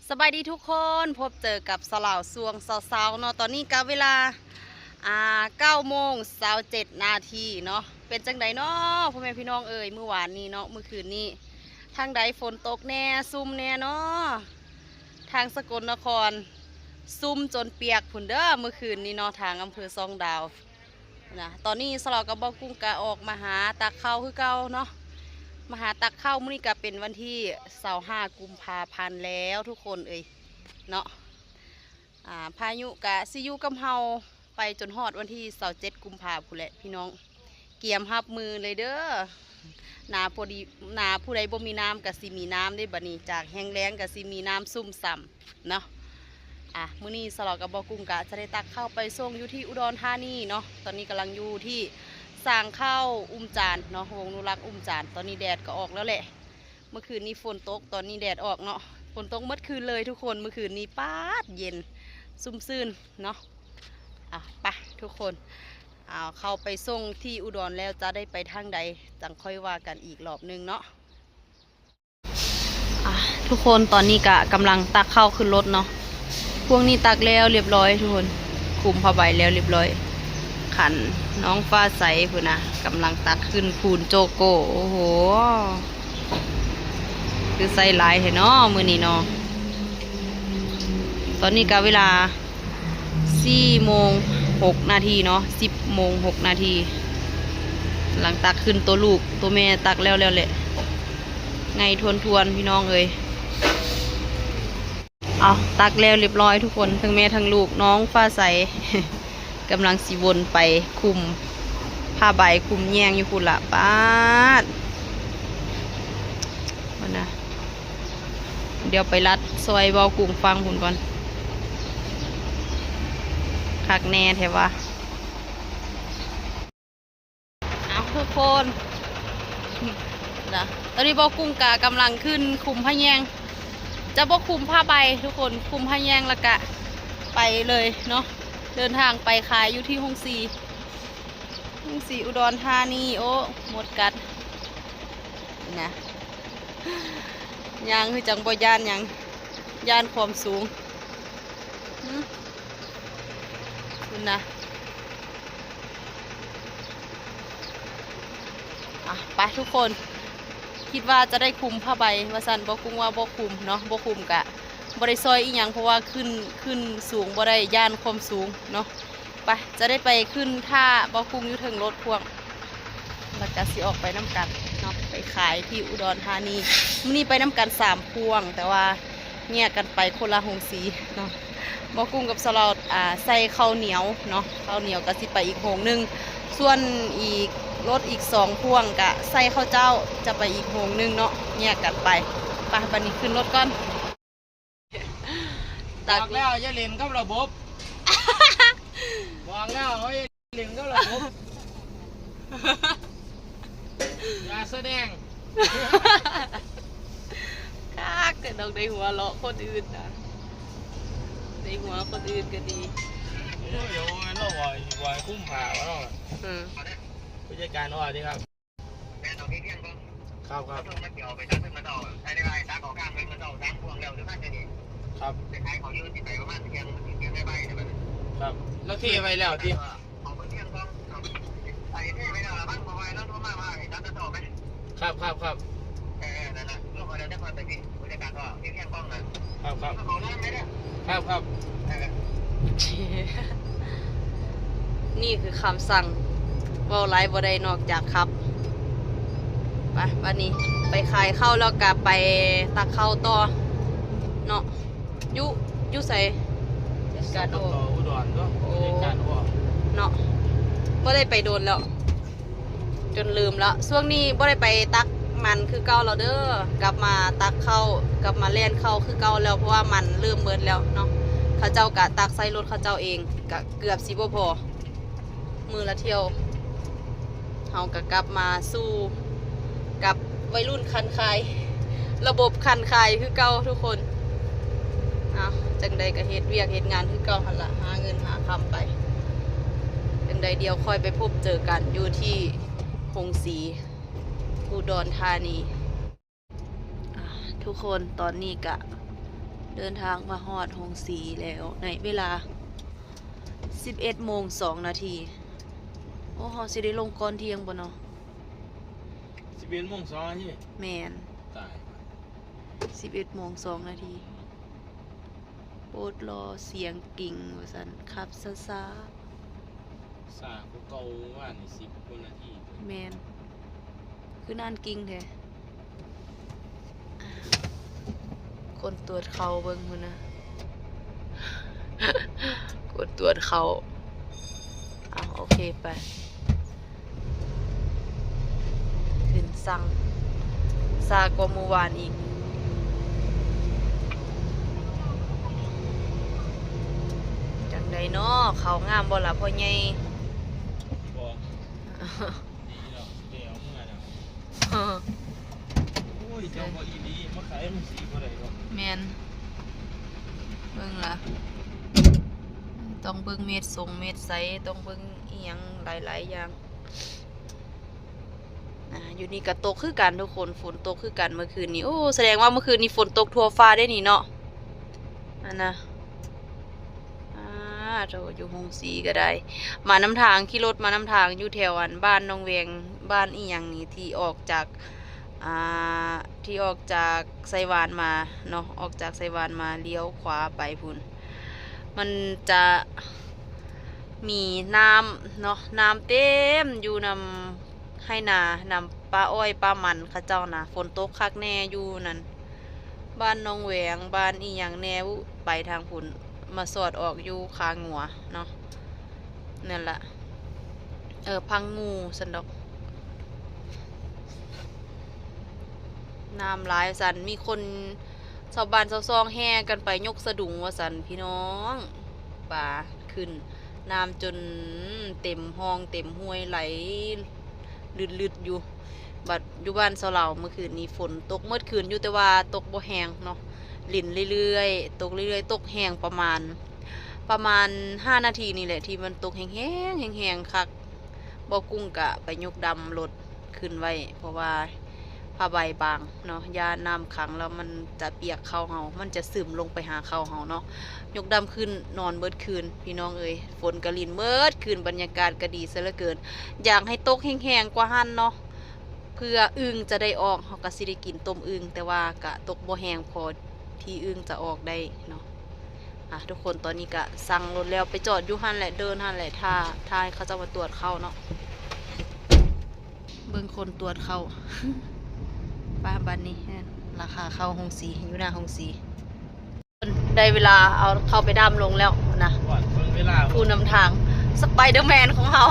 ສະບາຍດີທຸກຄົນ, ພົບເຈີກັບສາວລາວຊ່ວງເຊົ້າໆເນາະ. ຕອນນີ້ກະເວລາ ອ່າ ເກົ້າໂມງຊາວເຈັດນາທີເນາະ. ເປັນຈັ່ງໃດເນາະ ພໍ່ແມ່ພີ່ນ້ອງເອີຍ? ມື້ວານນີ້ເນາະ ມື້ຄືນນີ້ ທາງໃດຝົນຕົກແດ່ ຊຸ່ມແດ່ເນາະ. ທາງສະກົນນະຄອນຊຸ່ມຈົນປຽກພຸ້ນເດີ ມື້ຄືນນີ້ເນາະ ທາງອຳເພີຊ່ອງດາວ. ນະ ຕອນນີ້ສາວລາວກັບບ່າວກຸ້ງກະອອກມາຫາຕັກເຂົ້າຄືເກົ່າເນາະ, ມາຫາຕັກເຂົ້າ. ມື້ນີ້ກະເປັນວັນທີຊາວຫ້າກຸມພາພັນແລ້ວທຸກຄົນເອີຍເນາະ. ອ່າ ພາຍຸກະຊິຢູ່ກັບເຮົາໄປຈົນຮອດວັນທີຊາວເຈັດກຸມພາພຸ້ນແຫຼະພີ່ນ້ອງ, ກຽມຮັບມືເລີຍເດີ. ນາພໍດີ ນາຜູ້ໃດບໍ່ມີນ້ຳກະຊິມີນ້ຳເດ້ ບາດນີ້ຈາກແຫ້ງແລ້ງກະຊິມີນ້ຳຊຸ່ມຊ່ຳ ເນາະ. ອ່ະ ມື້ນີ້ສາວລາວກັບບ່າວກຸ້ງກະຈະໄດ້ຕັກເຂົ້າໄປສົ່ງຢູ່ທີ່ອຸດອນທານີເນາະ. ຕອນນີ້ກຳລັງຢູ່ທີ່ສາງເຂົ້າອຸ້ມຈານເນາະ, ວົງອະນຸລັກອຸ້ມຈານ. ຕອນນີ້ແດດກໍອອກແລ້ວແຫຼະ, ເມື່ອຄືນນີ້ຝົນຕົກ ຕອນນີ້ແດດອອກເນາະ. ຝົນຕົກໝົດຄືນເລີຍທຸກຄົນ ເມື່ອຄືນນີ້. ປາດ ເຢັນຊຸ່ມຊື່ນເນາະ. ອ່ະ ໄປທຸກຄົນ, ເອົາເຂົ້າໄປສົ່ງທີ່ອຸດອນແລ້ວ ຈະໄດ້ໄປທາງໃດ ຈັ່ງຄ່ອຍວ່າກັນອີກລອບໜຶ່ງເນາະ. ອ່ະ ທຸກຄົນ ຕອນນີ້ກະກຳລັງຕັກເຂົ້າຂຶ້ນລົດເນາະ. ພວກນີ້ຕັກແລ້ວລຽບຮ້ອຍທຸກຄົນ, ຄຸມຜ້າໃບແລ້ວລຽບຮ້ອຍ. ຄັນນ້ອງຟ້າໃສພຸ້ນນະ ກຳລັງຕັກຂຶ້ນພູນໂຈໂກ. ໂອ້ໂຫ ຄືໃສ່ຫຼາຍແທ້ເນາະມື້ນີ້ເນາະ. ຕອນນີ້ກະເວລາ ສີ່ໂມງຫົກນາທີເນາະ, ສິບໂມງຫົກນາທີ. ກຳລັງຕັກຂຶ້ນ ໂຕລູກໂຕແມ່ຕັກແລ້ວແລ້ວແຫຼະ, ໃຫຍ່ຖ້ວນໆ ພີ່ນ້ອງເອີຍ. ເອົາ ຕັກແລ້ວລຽບຮ້ອຍທຸກຄົນ, ທັງແມ່ທັງລູກ. ນ້ອງຟ້າໃສກຳລັງຊິວົນໄປຄຸມຜ້າໃບ ຄຸມແຍງຢູ່ພຸ້ນລະ. ປາດ ພຸ້ນນະ. ດຽວໄປລັດຊ່ອຍເວົ້າກຸ້ງຟັງພຸ້ນກ່ອນ. ຄັກແນ່ແທ້ວະ. ເອົາ ທຸກຄົນນະ, ຕອນນີ້ເວົ້າກຸ້ງກະກຳລັງຂຶ້ນຄຸມຜ້າແຍງ. ຈະບໍ່ຄຸມຜ້າໃບທຸກຄົນ, ຄຸມຜ້າແຍງແລ້ວກະໄປເລີຍເນາະ. ເດີນທາງໄປຂາຍຢູ່ທີ່ໂຮງສີ ໂຮງສີອຸດອນທານີ. ໂອ້ ມົດກັດນະ. ຍ່າງຄືຈັ່ງບໍ່ຢ້ານຫຍັງ, ຢ້ານຄວາມສູງ. ຫື ພຸ້ນນະ. ອ່ະ ໄປທຸກຄົນ, ຄິດວ່າຈະໄດ້ຄຸມຜ້າໃບວ່າຊັ້ນ, ເວົ້າກຸ້ງວ່າບໍ່ຄຸມເນາະ, ບໍ່ຄຸມກະບໍ່ໄດ້ຊ່ອຍອີ່ຫຍັງ ເພາະວ່າຂຶ້ນ ຂຶ້ນສູງບໍ່ໄດ້, ຢ້ານຄວາມສູງເນາະ. ໄປ ຈະໄດ້ໄປຂຶ້ນຖ້າເວົ້າກຸ້ງຢູ່ເທິງລົດພ່ວງ ແລ້ວກະຊິອອກໄປນຳກັນເນາະ, ໄປຂາຍທີ່ອຸດອນທານີ. ມື້ນີ້ໄປນຳກັນສາມພ່ວງ ແຕ່ວ່າແຍກກັນໄປຄົນລະໂຮງສີເນາະ. ເວົ້າກຸ້ງກັບສາວລາວ ອ່າ ໃສ່ເຂົ້າໜຽວເນາະ, ເຂົ້າໜຽວກະຊິໄປອີກໂຮງໜຶ່ງ, ສ່ວນອີກລົດອີກສອງພ່ວງກະໃສ່ເຂົ້າເຈົ້າ ຈະໄປອີກໂຮງໜຶ່ງເນາະ, ແຍກກັນໄປ. ໄປ ບາດນີ້ຂຶ້ນລົດກ່ອນ. ບອກແລ້ວຢ່າຫຼິ້ນກັບລະບົບ, ບອກແລ້ວວ່າຢ່າຫຼິ້ນກັບລະບົບ, ຢ່າສະແດງ. ຄັກແຕ່ນ້ອງໄດ້ຫົວເລາະຄົນອື່ນນະ, ໄດ້ຫົວຄົນອື່ນກະດີ. ໂອ້ຍ ດຽວແມ່ນລາວວ່າ ວ່າກຸ້ມຜ້າວະເນາະ. ເອີ ຜູ້ຈັດການວ່າເດ້ຄັບ. ແມ່ນເອົາເພງບໍ່? ຄັບ ຄັບ ເພິ່ນມາເອົາໄປຕັດເພິ່ນມາເອົາ ໄອ້ໄດ້ວ່າຕັດເອົາຂ້າງເພິ່ນມາເອົາສາມພວງແລ້ວ ຫຼືວ່າຈະນີ້ ຄັບ ໄປຂາຍເຂົາຢູ່ ຊິໄປປະມານທ່ຽງ ທ່ຽງໄປໆ ແລ້ວບັດນີ້ ຄັບ ລາວເທໄວ້ແລ້ວຕິ? ເອົາເພິ່ນທ່ຽງກ່ອນ ໄອ້ເທໄວ້ແລ້ວລະ ບາງບໍ່ໄວ້ລາວໂທມາວ່າໃຫ້ຕັດແຕ່ເຊົ້າແໝ. ຄັບ ຄັບ ຄັບ ເອີ ນັ້ນລະ ລາວກໍແລ້ວແຕ່ຂ້ອຍໄປຕິ ຜູ້ຈັດການກໍເພງ ທ່ຽງກ່ອນນະ. ຄັບ ຄັບ ເອົາເຂົ້ານ້ຳໄປເດີ ຄັບ ຄັບ ເອີ. ນີ້ຄືຄຳສັ່ງ ເວົ້າຫຼາຍບໍ່ໄດ້ນອກຈາກຂັບ. ໄປ ບາດນີ້ໄປຂາຍເຂົ້າແລ້ວກະໄປຕັກເຂົ້າຕໍ່ເນາະ. ຢູ່ ຢູ່ໃສ? ຈັດການອອກ ອຸດອນເນາະ ໂອ້ ຈັດການອອກເນາະ. ບໍ່ໄດ້ໄປດົນແລ້ວ ຈົນລືມແລ້ວ. ຊ່ວງນີ້ບໍ່ໄດ້ໄປຕັກມັນຄືເກົ່າແລ້ວເດີ, ກັບມາຕັກເຂົ້າ ກັບມາແລ່ນເຂົ້າຄືເກົ່າແລ້ວ ເພາະວ່າມັນເລີ່ມໝົດແລ້ວເນາະ. ເຂົາເຈົ້າກະຕັກໃສ່ລົດເຂົາເຈົ້າເອງ ກະເກືອບຊິບໍ່ພໍ ມື້ລະຖ້ຽວ. ເຮົາກະກັບມາສູ່ກັບໄວລຸ້ນຄັນຄາຍ ລະບົບຄັນຄາຍຄືເກົ່າທຸກຄົນ. ເອົາ ຈັ່ງໃດກະເຮັດວຽກເຮັດງານຄືເກົ່າຫັ້ນລະ ຫາເງິນຫາຄຳໄປ. ຈັ່ງໃດດຽວຄ່ອຍໄປພົບເຈີກັນຢູ່ທີ່ໂຮງສີ ອຸດອນທານີ. ອ່າ ທຸກຄົນ ຕອນນີ້ກະ ເດີນທາງມາຮອດໂຮງສີແລ້ວ ໃນເວລາສິບເອັດໂມງສອງນາທີ. ໂອ້ ເຮົາຊິໄດ້ລົງກ່ອນທ່ຽງບໍ່ເນາະ? ສິບເອັດໂມງສອງນາທີ? ແມ່ນ. ຕາຍ. ສິບເອັດໂມງສອງນາທີ. ໂປດລໍສຽງກິ່ງວ່າຊັ້ນ, ຂັບຊ້າໆ. ຊ້າກວ່າເກົ່າວານນີ້ສິບກວ່ານາທີ. ແມ່ນ. ຄືນານກິ່ງແທ້. ຄົນຕວດເຂົ້າເບິ່ງພຸ້ນນະ. ຄົນຕວດເຂົ້າ. ເອົາ ໂອເຄ ໄປ. ຂຶ້ນສັງ ຊ້າກວ່າມື້ວານອີກ. ຈັ່ງໃດນໍ? ເຂົ້າງາມບໍ່ລະພໍ່ໃຫຍ່? ບໍ່. ດີແລ້ວ ໄດ້ເອົາເມືອແລ້ວ. ເອີ ໂອ້ຍ ເຈົ້າບໍ່ອີ່ຫຼີ ມາຂາຍຈັ່ງຊີ້ບໍ່ໄດ້ດອກ. ແມ່ນ. ເບິ່ງລະ ຕ້ອງເບິ່ງເມັດສົງເມັດໃສ ຕ້ອງເບິ່ງອີ່ຫຍັງຫຼາຍໆຢ່າງ. ອ່າ ຢູ່ນີ້ກໍຕົກຄືກັນທຸກຄົນ ຝົນຕົກຄືກັນເມື່ອຄືນນີ້. ໂອ້ ສະແດງວ່າເມື່ອຄືນນີ້ຝົນຕົກທົ່ວຟ້າເດ້ນີ້ເນາະ. ອັນນະ ອ່າ ໂທ້ ຢູ່ໂຮງສີກໍໄດ້ ມານຳທາງ ຂີ່ລົດມານຳທາງ ຢູ່ແຖວອັນບ້ານໜອງແວງ ບ້ານອີ່ຫຍັງນີ້ ທີ່ອອກຈາກ ອ່າ ທີ່ອອກຈາກໄຊຫວານມາເນາະ ອອກຈາກໄຊຫວານມາລ້ຽວຂວາໄປພຸ້ນ ມັນຈະມີນ້ຳເນາະ ນ້ຳເຕັມຢູ່ນຳໄຮ່ນາ ນຳປ່າອ້ອຍປ່າມັນເຂົາເຈົ້ານະ. ຝົນຕົກຄັກແນ່ຢູ່ນັ້ນ ບ້ານໜອງແວງ ບ້ານອີ່ຫຍັງແນ່ ໄປທາງພຸ້ນ ມາສອດອອກຢູ່ຄາງົວເນາະ. ນັ້ນລະ ເອີ ພັງງູຊັ້ນດອກ. ນ້ຳຫຼາຍວ່າຊັ້ນ ມີຄົນຊາວບ້ານຊາວຊ່ອງແຫ່ກັນໄປຍົກສະດຸງວ່າຊັ້ນ ພີ່ນ້ອງ. ປາຂຶ້ນ ນ້ຳຈົນເຕັມຮ່ອງເຕັມຫ້ວຍ ໄຫຼ ລຶດໆຢູ່. ບັດຢູ່ບ້ານຊາວລາວ ເມື່ອຄືນນີ້ຝົນຕົກໝົດຄືນຢູ່ ແຕ່ວ່າຕົກບໍ່ແຮງເນາະ ຫຼິ້ນເລື້ອຍໆ ຕົກເລື້ອຍໆ ຕົກແຮງປະມານ ປະມານຫ້ານາທີນີ້ແຫຼະ ທີ່ມັນຕົກແຮງໆ ແຮງໆຄັກ. ບ່າວກຸ້ງກະໄປຍົກດຳລົດຂຶ້ນໄວ້ ເພາະວ່າຜ້າໃບບາງເນາະ ຢ້ານນ້ຳຂັງແລ້ວມັນຈະປຽກເຂົ້າເຮົາ ມັນຈະຊຶມລົງໄປຫາເຂົ້າເຮົາເນາະ. ຍົກດຳຂຶ້ນ ນອນເບິດຄືນ ພີ່ນ້ອງເອີຍ. ຝົນກະລິນເບິດຄືນ ບັນຍາກາດກະດີຊະເຫຼືອເກີນ. ຢາກໃຫ້ຕົກແຮງໆກວ່າຫັ້ນເນາະ ເພື່ອອຶ່ງຈະໄດ້ອອກ ເຮົາກະຊິໄດ້ກິນຕົ້ມອຶ່ງ ແຕ່ວ່າກະຕົກບໍ່ແຮງພໍທີ່ອຶ່ງຈະອອກໄດ້ເນາະ. ອ່ະ ທຸກຄົນ ຕອນນີ້ກະສັ່ງລົດແລ້ວ ໄປຈອດຢູ່ຫັ້ນແຫຼະ ເດີ່ນຫັ້ນແຫຼະ ຖ້າ ຖ້າໃຫ້ເຂົາເຈົ້າມາຕວດເຂົ້າເນາະ. ເບິ່ງຄົນຕວດເຂົ້າ ໄປບາດນີ້ ລາຄາເຂົ້າໂຮງສີ ຢູ່ໜ້າໂຮງສີ. ໄດ້ເວລາເອົາເຂົ້າໄປດຳລົງແລ້ວນະ ເບິ່ງເວລາ ຜູ້ນຳທາງ Spider-Man ຂອງເຮົາ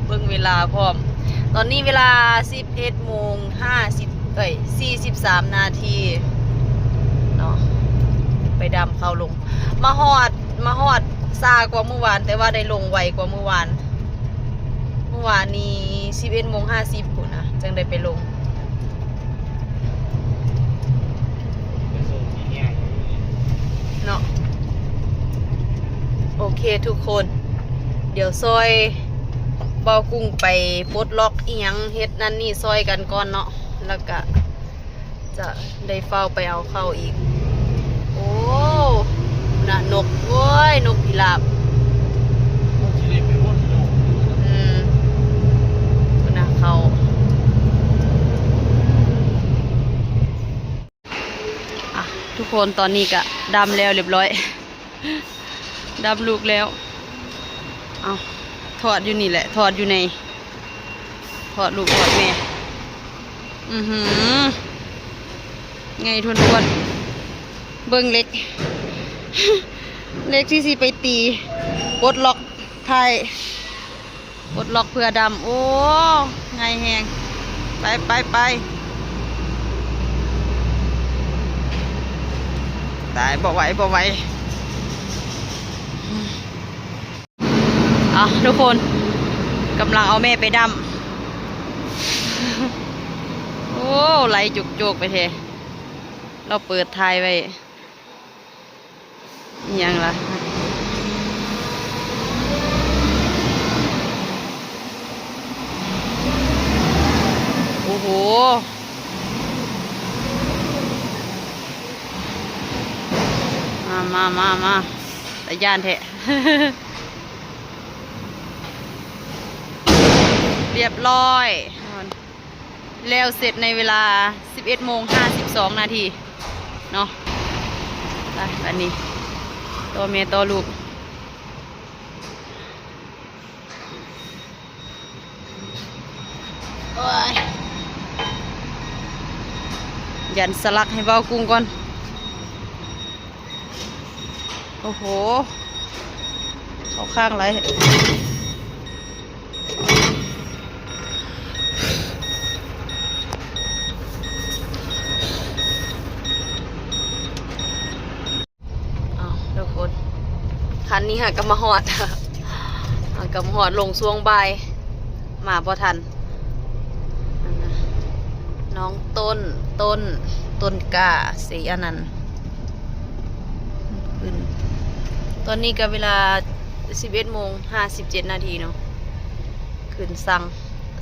ເບິ່ງເວລາພ້ອມ. ຕອນນີ້ເວລາສິບເອັດໂມງຫ້າສິບ ເອີຍ ສີ່ສິບສາມນາທີເນາະ ໄປດຳເຂົ້າລົງ. ມາຮອດ ມາຮອດຊ້າກວ່າມື້ວານ ແຕ່ວ່າໄດ້ລົງໄວກວ່າມື້ວານ. ມື້ວານນີ້ສິບເອັດໂມງຫ້າສິບພຸ້ນນະ ຈັ່ງໄດ້ໄປລົງເນາະ. ໂອເຄທຸກຄົນ ດຽວຊ່ອຍບ່າວກຸ້ງໄປປົດລັອກອີ່ຫຍັງ ເຮັດນັ້ນນີ້ຊ່ອຍກັນກ່ອນເນາະ ແລ້ວກະ ຈະໄດ້ຟ້າວໄປເອົາເຂົ້າອີກ. ໂອ້ ນະ ນົກ ໂອ້ຍ ນົກພິລາບ ຊິໄດ້ໄປວົນຢູ່ ອືມ ພຸ້ນນະ ເຂົ້າ. ອ່ະ ທຸກຄົນ ຕອນນີ້ກະດຳແລ້ວລຽບລ້ອຍ ດຳລູກແລ້ວ. ເອົາ ທອດຢູ່ນີ້ແຫຼະ ທອດຢູ່ໃນ ທອດລູກທອດແມ່. ອືຫື ໃຫຍ່ຖ້ວນໆ. ເບິ່ງເຫຼັກ ເຫຼັກທີ່ຊິໄປຕີ ປົດລັອກທ້າຍ ປົດລັອກເພື່ອດຳ. ໂອ້ ໃຫຍ່ແຮງ. ໄປ ໄປ ໄປ. ຕາຍ ບໍ່ໄຫວ ບໍ່ໄຫວ. ອ່ະ ທຸກຄົນ ກຳລັງເອົາແມ່ໄປດຳ. ໂອ້ ໄຫຼໂຈກໆໄປແທ້. ລາວເປີດຖ່າຍໄວ້. ອີ່ຫຍັງລະ? ໂອ້ໂຫ. ມາ ມາ ມາ ຕາຢ້ານແທ້ ຮຽບຮ້ອຍ ແລ້ວເສັດໃນເວລາສິບເອັດໂມງຫ້າສິບສອງນາທີເນາະ. ໄປ ບາດນີ້ ຕໍ່ແມ່ຕໍ່ລູກ. ໂອ້ຍ ຢັນສະຫຼັກໃຫ້ເບົາກຸ້ງກ່ອນ. ໂອ້ໂຫ ເຂົ້າຂ້າງຫຼາຍ. ອ້າວ ທຸກຄົນ ຄັນນີ້ຫາກະມາຮອດ ຫາກະມາຮອດ ລົງຊ່ວງບ່າຍ ມາບໍ່ທັນ. ອັນນະ ນ້ອງຕົ້ນ ຕົ້ນ ຕົ້ນກ້າ ເຊ ອັນນັ້ນ ຂຶ້ນ ຕອນນີ້ກະເວລາສິບເອັດໂມງຫ້າສິບເຈັດນາທີເນາະ. ຂຶ້ນສັ່ງ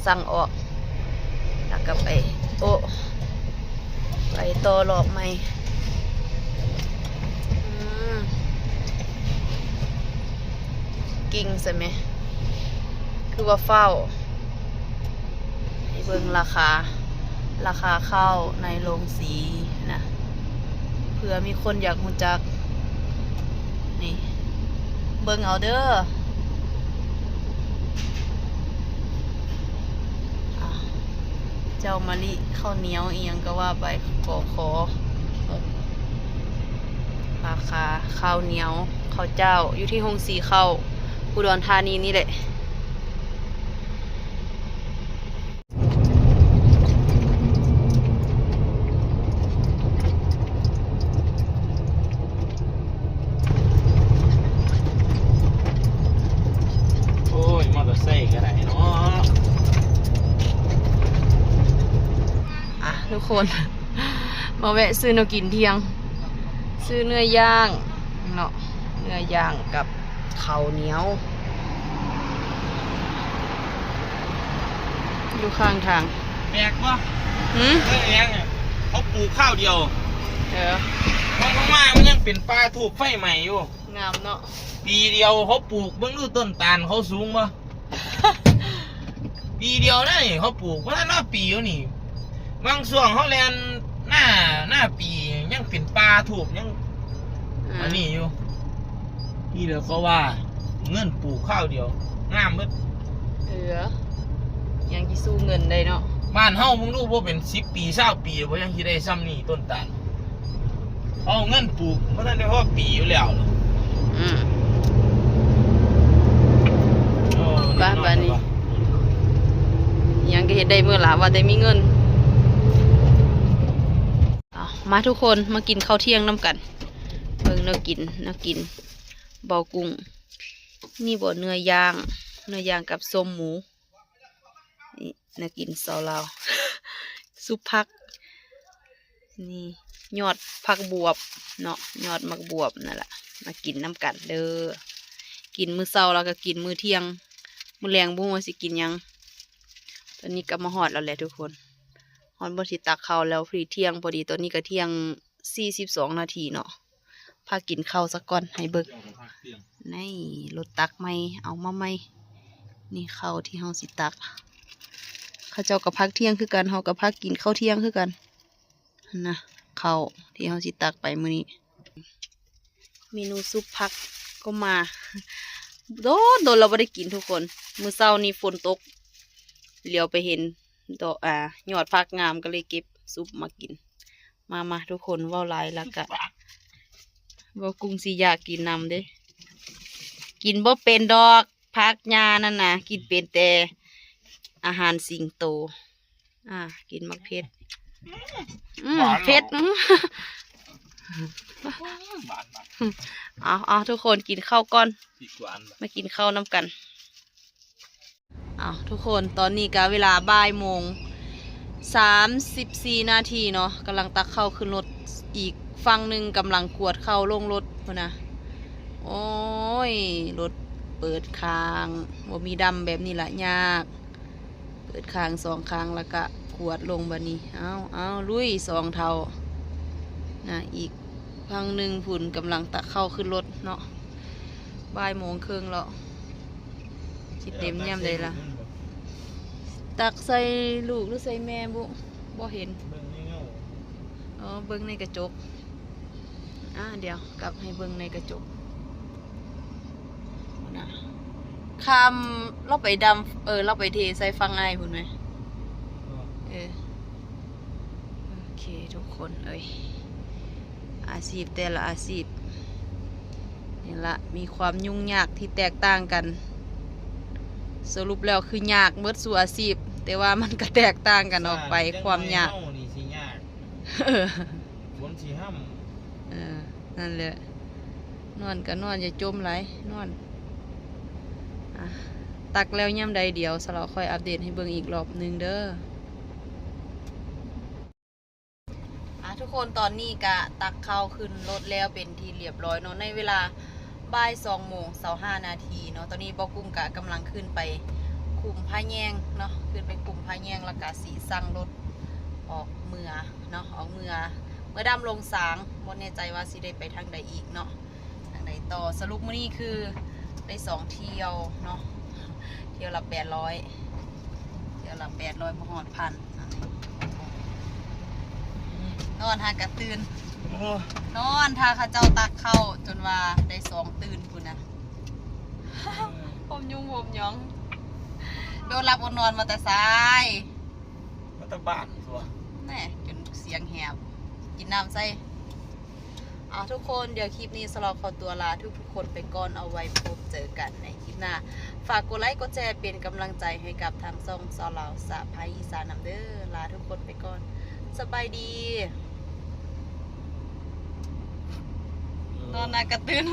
ສັ່ງອອກ ແລ້ວກະໄປ ໂອ້ ໄປຕໍ່ລອບໃໝ່. ອືມ ກິ່ງຊະແມ ຄືວ່າຟ້າວ. ໃຫ້ເບິ່ງລາຄາ ລາຄາເຂົ້າໃນໂລງສີນະ ເຜື່ອມີຄົນຢາກຮູ້ຈັກ. ນີ້ ເບິ່ງເອົາເດີ. ອ່າ ເຈົ້າມະລິ ເຂົ້າໜຽວອີ່ຫຍັງກະວ່າໄປ ກຂ ລາຄາເຂົ້າໜຽວ ເຂົ້າຈ້າວ ຢູ່ທີ່ໂຮງສີເຂົ້າອຸດອນທານີນີ້ແຫຼະ. ໂອ້ຍ ມໍເຕີໄຊກະໄດ້ເນາະ. ອ່ະ ທຸກຄົນ ມາແວະຊື້ແນວກິນທ່ຽງ ຊື້ເນື້ອຍ່າງເນາະ ເນື້ອຍ່າງກັບ ເຂົ້າໜຽວ ຢູ່ຂ້າງທາງ. ແປກບໍ່? ຫື? ເອີ ຫຍັງ ເຂົາປູກຄາວດຽວ. ເອີ ມອງລົງມາມັນຍັງເປັນປ່າທູບໄຟໄໝ້ຢູ່. ງາມເນາະ. ປີດຽວເຂົາປູກ ເບິ່ງດູຕົ້ນຕານເຂົາສູງບໍ່? ປີດຽວນະ ເຂົາປູກ ບໍ່ທັນຮອດປີຢູ່ນີ້. ບາງຊ່ວງເຮົາແລ່ນໜ້າ ໜ້າປີຍັງເປັນປ່າທູບ ຍັງ ອືມ ອັນນີ້ຢູ່. ນີ້ແຫຼະເຂົາວ່າເງິນປູກຄາວດຽວ ງາມເບິດ. ເອີ ຍັງຊິສູ້ເງິນໄດ້ເນາະ. ບ້ານເຮົາເບິ່ງດູ ບໍ່ເປັນສິບປີ ຊາວປີ ບໍ່ ຍັງຊິໄດ້ຊ່ຳນີ້ຕົ້ນຕານ. ເອົາເງິນປູກ ບໍ່ທັນໄດ້ພໍປີຢູ່ແລ້ວ. ອືມ ໂອ້ ໄປ ແນ່ນອນ ບາດນີ້ ແລ້ວຫວາ? ຫຍັງກະເຮັດໄດ້ເໝິດລະ ວ່າແຕ່ມີເງິນ. ເອົາ ມາທຸກຄົນ ມາກິນເຂົ້າທ່ຽງນຳກັນ. ເບິ່ງແນວກິນ ແນວກິນເບົາກຸ້ງ. ນີ້ບໍ່ ເນື້ອຍ່າງ ເນື້ອຍ່າງກັບສົ້ມໝູ. ນີ້ ແນວກິນຊາວລາວ ຊຸບຜັກ. ນີ້ ຍອດຜັກບວບເນາະ ຍອດໝາກບວບນັ້ນລະ ມາກິນນຳກັນເດີ. ກິນມື້ເຊົ້າແລ້ວກະກິນມື້ທ່ຽງ ມື້ແລງບໍ່ຮູ້ວ່າຊິກິນຫຍັງ. ຕອນນີ້ກະມາຮອດແລ້ວແຫຼະທຸກຄົນ ຮອດບ່ອນຊິຕັກເຂົ້າແລ້ວ. ພໍດີທ່ຽງ ພໍດີ ຕອນນີ້ກະທ່ຽງສີ່ສິບສອງນາທີເນາະ. ພາກິນເຂົ້າສາກ່ອນໃຫ້ເບິ່ງ. ນີ້ລົດຕັກໃໝ່ ເອົາມາໃໝ່. ນີ້ເຂົ້າທີ່ເຮົາຊິຕັກ ເຂົາເຈົ້າກະພາກທ່ຽງຄືກັນ ເຮົາກະພາກກິນເຂົ້າທ່ຽງຄືກັນຫັ້ນນະ. ເຂົ້າທີ່ເຮົາຊິຕັກໄປມື້ນີ້ ເມນູຊຸບຜັກກະມາ. ດົນໆ ລາວບໍ່ໄດ້ກິນທຸກຄົນ. ມື້ເຊົ້ານີ້ຝົນຕົກ ຫຼຽວໄປເຫັນ ດອກ ອາ ຍອດຜັກງາມ ກະເລີຍເກັບຊຸບມາກິນ. ມາໆ ທຸກຄົນ ເວົ້າຫຼາຍລະກະ ເວົ້າກຸ້ງຊິຢາກກິນນຳເດ້. ກິນບໍ່ເປັນດອກ ຜັກຫຍ້ານັ້ນນະ ກິນເປັນແຕ່ອາຫານສິງໂຕ. ອາ ກິນໝາກເຜັດ. ອືມ ຫວານເນາະ ເຜັດ. ອືມ ຫວານໆ. ເອົາໆ ທຸກຄົນ ກິນເຂົ້າກ່ອນ ມາກິນເຂົ້ານຳກັນ. ເອົາ ທຸກຄົນ ຕອນນີ້ກະເວລາບ່າຍໂມງສາມສິບສີ່ນາທີເນາະ ກຳລັງຕັກເຂົ້າຂຶ້ນລົດ ອີກຝັ່ງໜຶ່ງກຳລັງຂວດເຂົ້າລົງລົດພຸ້ນນະ. ໂອ້ຍ ລົດເປີດຂ້າງ ບໍ່ມີດຳແບບນີ້ລະ ຍາກ ເປີດຂ້າງສອງຂ້າງ ລະກະຂວດລົງບາດນີ້. ເອົາໆ ລຸຍ ສອງເຖົ້ານະ ອີກ ຝັ່ງໜຶ່ງພຸ້ນກຳລັງຕັກເຂົ້າຂຶ້ນລົດເນາະ ບ່າຍໂມງເຄິ່ງແລ້ວ ຊິເຕັມຍາມໃດລະ? ຕັກໃສ່ລູກຫຼືໃສ່ແມ່ບຸ? ບໍ່ເຫັນ ເບິ່ງໃນເງົາ ອໍ ເບິ່ງໃນກະຈົກ. ອ່າ ດຽວກັບໃຫ້ເບິ່ງໃນກະຈົກ ພຸ້ນນະ ຂ້າມ ລາວໄປດຳ ເອີ ລາວໄປເທໃສ່ຝັ່ງອ້າຍພຸ້ນແມ? ເອີ ໂອເຄ ທຸກຄົນເອີຍ ອາຊີບແຕ່ລະອາຊີບ ນີ້ລະ ມີຄວາມຫຍຸ້ງຍາກທີ່ແຕກຕ່າງກັນ ສະຫຼຸບແລ້ວຄືຍາກໝົດສູ່ອາຊີບ ແຕ່ວ່າມັນກະແຕກຕ່າງກັນອອກໄປ ຄວາມຍາກ ເອີ ຝົນຊິຫ້ຳ ເອີ ນັ້ນແຫຼະ ນອນກະນອນ ຢ່າຈົ່ມຫຼາຍ ນອນ. ອ່າ ຕັກແລ້ວຍາມໃດ ດຽວສາວລາວຄ່ອຍອັບເດດໃຫ້ເບິ່ງອີກລອບໜຶ່ງເດີ. ອ່າ ທຸກຄົນ ຕອນນີ້ກະຕັກເຂົ້າຂຶ້ນລົດແລ້ວເປັນທີ່ລຽບຮ້ອຍເນາະ ໃນເວລາບ່າຍສອງໂມງຊາວຫ້ານາທີເນາະ. ຕອນນີ້ບ່າວກຸ້ງກະກຳລັງຂຶ້ນໄປຂຸມພະແຍງເນາະ ຂຶ້ນໄປຂຸມພະແຍງ ແລ້ວກະຊິສັ່ງລົດອອກເມືອເນາະ ອອກເມືອ ເມືອດຳລົງສາງ ບໍ່ແນ່ໃຈວ່າຊິໄດ້ໄປທາງໃດອີກເນາະ ທາງໃດຕໍ່. ສະຫຼຸບມື້ນີ້ຄືໄດ້ສອງທ່ຽວເນາະ ທ່ຽວລະແປດຮ້ອຍ ທ່ຽວລະແປດຮ້ອຍ ບໍ່ຮອດພັນ. ນອນຫາກະຕື່ນ ໂອ້ ນອນຖ້າເຂົາເຈົ້າຕັກເຂົ້າຈົນວ່າໄດ້ສອງຕື່ນພຸ້ນນະ ຜົມຍຸງຜົມຫຍອງ ໄປອົດຫຼັບອົດນອນມາແຕ່ໃສ? ມາແຕ່ບ້ານຕົວະ ແນ່ ຈົນສຽງແຫບ ກິນນ້ຳໃສ່. ອ່າ ທຸກຄົນ ດຽວຄລິບນີ້ສາວລາວຂໍຕົວລາທຸກໆຄົນໄປກ່ອນ ເອົາໄວ້ພົບເຈີກັນໃນຄລິບໜ້າ. ຝາກກົດໄລກົດແຊເປັນກຳລັງໃຈໃຫ້ກັບທາງຊ່ອງສາວລາວສະໃພ້ອີສານນຳເດີ. ລາທຸກຄົນໄປກ່ອນ ສະບາຍດີ. ນອນນານກະຕື່ນ.